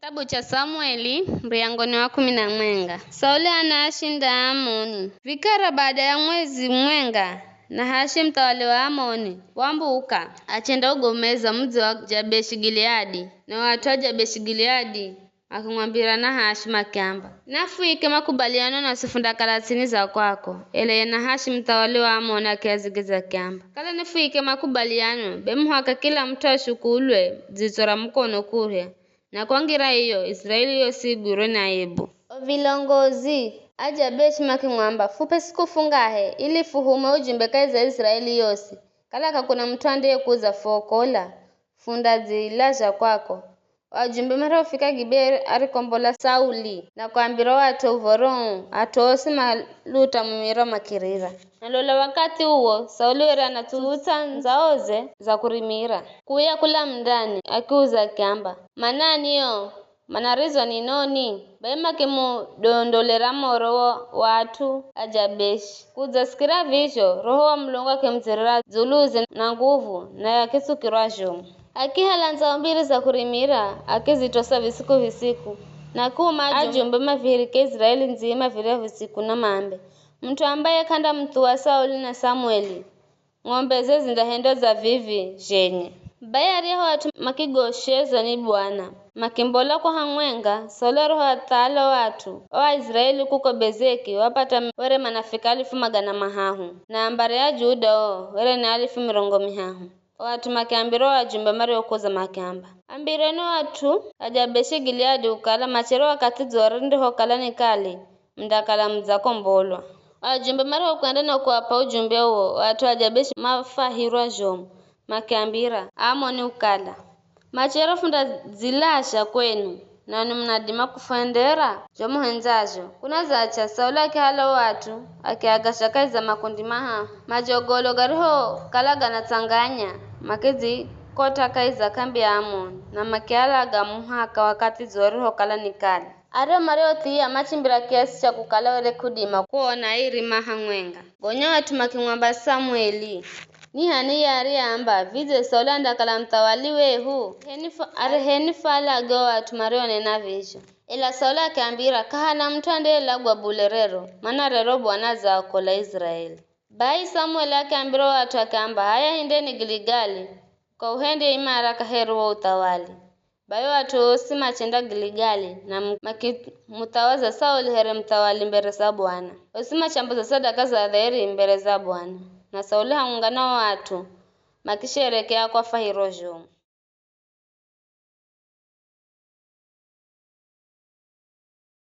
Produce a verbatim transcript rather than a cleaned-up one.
Kitabu cha Samueli, muryango ni wa kumi na mwenga. Sauli anaashinda Amoni. Vikara baada ya mwezi mwenga, Nahashi muthawali wa Amoni wambuka, achenda ugomeza mudzi wa Jabeshi-Gileadi. Na o at'u a Jabeshi-Gileadi makimwambira Nahashi makiamba, "Nafuike makubaliano naswi fundakala ts'ini za kwako." Ela ye Nahashi muthawali wa Amoni akiazigiza akiamba, "Kala nifuike makubaliano, be muhaka kila mut'u ashukulwe dzitso ra mukono kurya, na kwa ngira iyo, Israeli yosi igwirwe ni aibu." O vilongozi a Jabeshi makimwamba, "Fup'e siku fungahe, ili fuhume ujumbe kahi za Israeli yosi, kala k'akuna mut'u andeyekuza fuokola, fundadzilazha kwako." O ajumbe marihofika Gibea arikombola Sauli na kuambira o at'u uv̱oro uu, at'u osi maluta mumiro makirira. Na lola wakathi uwo, Sauli were anatsutsa ndzaoze za kurimira. Kuuya kula mundani, akiuza akiamba, "Manani o? Manarizwa ni noni?" Bai makimudondolera moro wa, wa at'u a Jabeshi. Kudzasikira vizho, Roho wa Mulungu akimudzirira dzuluze na nguvu, naye akitsukirwa zhomu. Akihala ndzao mbiri za kurimira, akizitosa visiku visiku, na kuuma ajumbe mavihirike Israeli ndzima virya visiku na mambe, "Mut'u ambaye k'andamuthuwa Sauli na Samueli, ng'ombeze zindahenda dza vivi zhenye." Bai aryahu at'u makigoshezwa ni Bwana, makimbola kwa hamwenga. Sauli arihoathala o at'u, o Aisiraeli kuko Bezeki wapata were manafiki alifu magana mahahu, na ambari a Juda o were ni alifu mirongo mihahu. O at'u makiambira o ajumbe mariokuza makiamba, "Ambireni o at'u a Jabeshi-Gileadi kukala machere wakathi dzuwa rindihokala ni kali, mundakala mudzakombolwa." Ajumbe marihokwenda na kuap'a ujumbe uwo, o at'u a Jabeshi mafwahirwa zhomu, makiambira Aamoni kukala, "Machere fundadzilazha kwenu, nanwi munadima kufwendera zho muhendzazho." Kunadzacha, Sauli akihala o at'u, akiagasha kahi za makundi mahahu. Majogolo garihokala ganatsanganya, makidzikot'a kahi za k'ambi ya Aamoni, na makialaga muhaka wakathi dzuwa rihokala ni kali. Aryahu mariothia machimbira kiasi cha kukala were k'udima kuona airi maha mwenga. Gonya o at'u makimwamba Samueli, "Ni h'ani ye ariyeamba, 'Vidze Sauli andakala muthawali wehu'? Heni fa-, areheni fwalage o at'u marionena vizho." Ela Sauli akiambira, "K'ahana mut'u andeyelagwa bule rero, mana rero Bwana adzaakola Israeli." Bai Samueli akiambira o at'u akiamba, "H'aya hindeni Giligali, ukauhendye imara kaheri wo uthawali." Bai o at'u osi machenda Giligali, na mu-, makimuthawaza Sauli here muthawali mbere za Bwana. Osi machamboza sadaka za dheri mbere za Bwana, na Sauli hamwenga na o at'u makisherekea kwa fwahiro zhomu.